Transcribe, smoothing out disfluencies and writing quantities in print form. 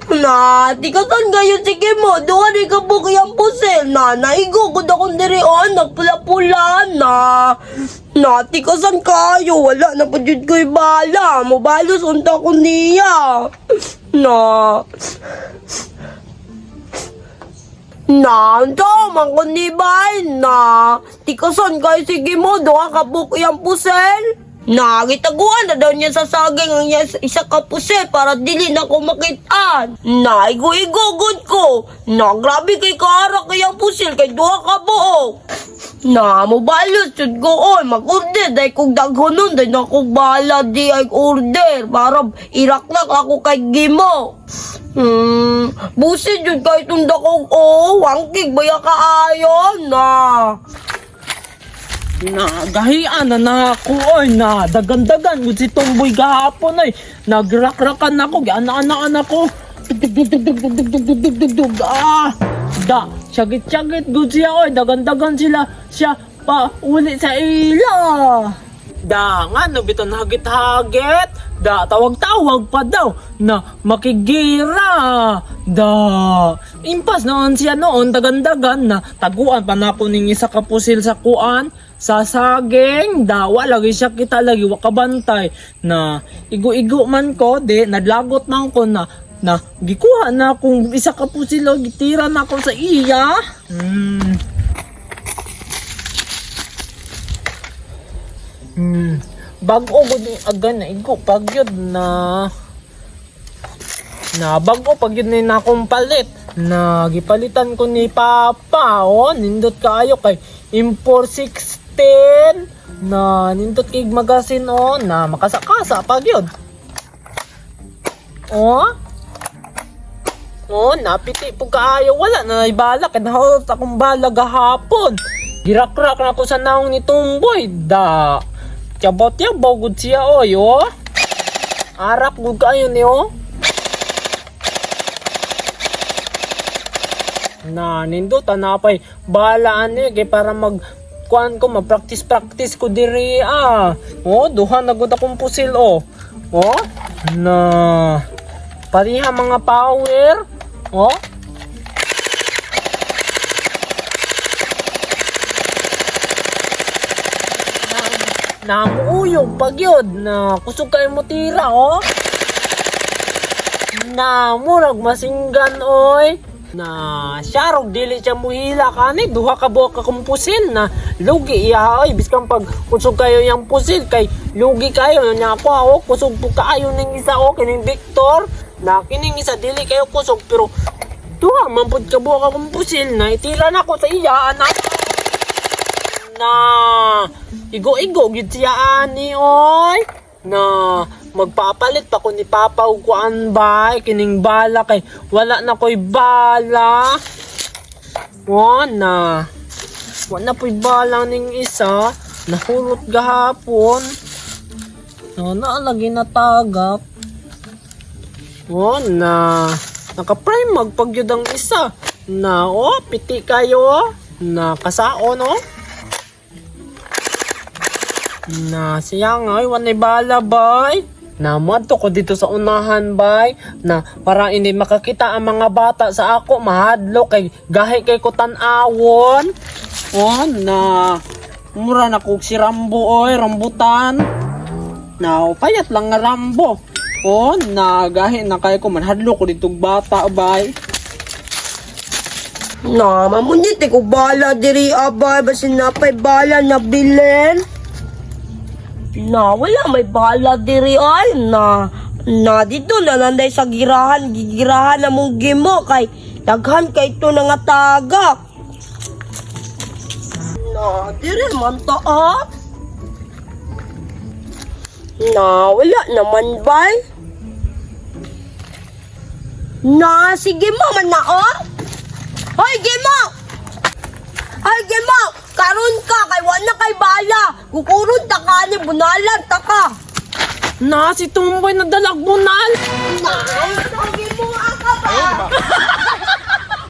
Na, tikasan gayon sige mo, duha ni ka ang pusil. Na, naigo gud akong diri on, nagpula-pula na. Na, tikasan kayo, wala na pa jud ko'y bala. Mobalos unta ko niya. Na. Na, unsa man ko ni bay na. Tikasan kayo sige mo, duha ka ang pusil. Na, gitaguan na daw niya sa saging ang isa ka pusil para dili na ko makitaan. Na, igo-igo gud ko. Na, grabe kay kaara kay ang pusil kay duha ka buok. Na, mobalos jud ko oy, mag-order dahil kung daghonon dahil na kong bahala di ay order para iraknak ako kay Gimo. Busi jud kay itong dakog oh, wangkig baya kaayo na. Na, gahian na na ako oy, na dagan-dagan gud si Tomboy gahapon oy. Nagrakrakan ako, giana-anaan ako. Dug dug dug dug dug dug dug dug dug dug dug. Ah! Da, syagit-syagit gud siya oy, dagan-dagan sila siya pa uli sa ila. Da, nga no biton hagit-hagit. Da, tawag-tawag pa daw na makigira. Da, impas noon siya noon, dagan-dagan na taguan pa na ako ning isa ka pusil sa kuan, sa saging. Da, wa lagi siya kita lagi, wa kabantay. Na, igo-igo man ko, di, nadlagot man ko na, na, gikuha na akong isa ka pusil, o, gitira na ako sa iya. Bago gud ni agan na igo pagyud na na bago pagyud ni na akong palit na gipalitan ko ni Papa, oh, nindot kaayo kay Impor 16 na nindot kay magasin, oh, na makasakasa pagyud, oh. Oh, napiti po kaayo. Wala na bala. Kaya nahulot akong bala gahapon. Girakrak na ako sa naong ni Tumboy. Da. Tiyabaw-tiyabaw gud siya, oy, oh. Arak gud kayo ni, oh. Na, nindot, anapay. Balaan ni, kay para mag kuan ko, ma-practice-practice ko diri, ah. Oh, duha na gud akong pusil, oh. Oh, na. Pareha mga power. Oh. Namuuyog pag yun na kusog kayo mo tira, oh. Na murag masinggan, oy. Na siya dili siya muhila kani duha ka buok ka kumpusil na lugi iya oy, biskan pag kusog kayo yang pusil kay lugi kayo nya ako, oh, kusog po kaayo ning isa, oh, kining Victor na kining isa dili kayo kusog, pero duha man pud ka buok ka kumpusil na itira na ko sa iya anak na igo-igo gid siya ani oy, na magpapalit pa ko ni Papa og kuan bay kining bala kay wala na koy bala. Wa na wa na po'y bala ning isa nahulot gahapon na na lagi natagak. Wa na naka-prime magpagyud ang isa na, oh, piti kayo na kasaon, oh. Na siya nga, ay, wanay bala, bay. Na madto ko dito sa unahan, bay. Na para hindi makakita ang mga bata sa ako, mahadlo kay gahi kay ko tan-awon. Oh, na mura na kog si Rambo, oy, rambutan. Na payat lang nga Rambo. Oh, na gahi na kay ko manhadlo ko dito bata, bay. Na, mamunit ko bala diri abay, basin napay bala na bilin. Na, wala may bala diri ay na. Na dito na nanday sa girahan, gigirahan na mong gimo kay daghan kay ito na nga tagak. Na, diri man ta ah. Na, wala naman bay. Na, sige mo man na oh. Hoy, Gimo! Ay, Gimo! Karon ka, kay wala kay bala. Kukuron ta ka ni bunalan ta ka. Na si Tumboy na dalag bunal. Na, Gimo ka ba?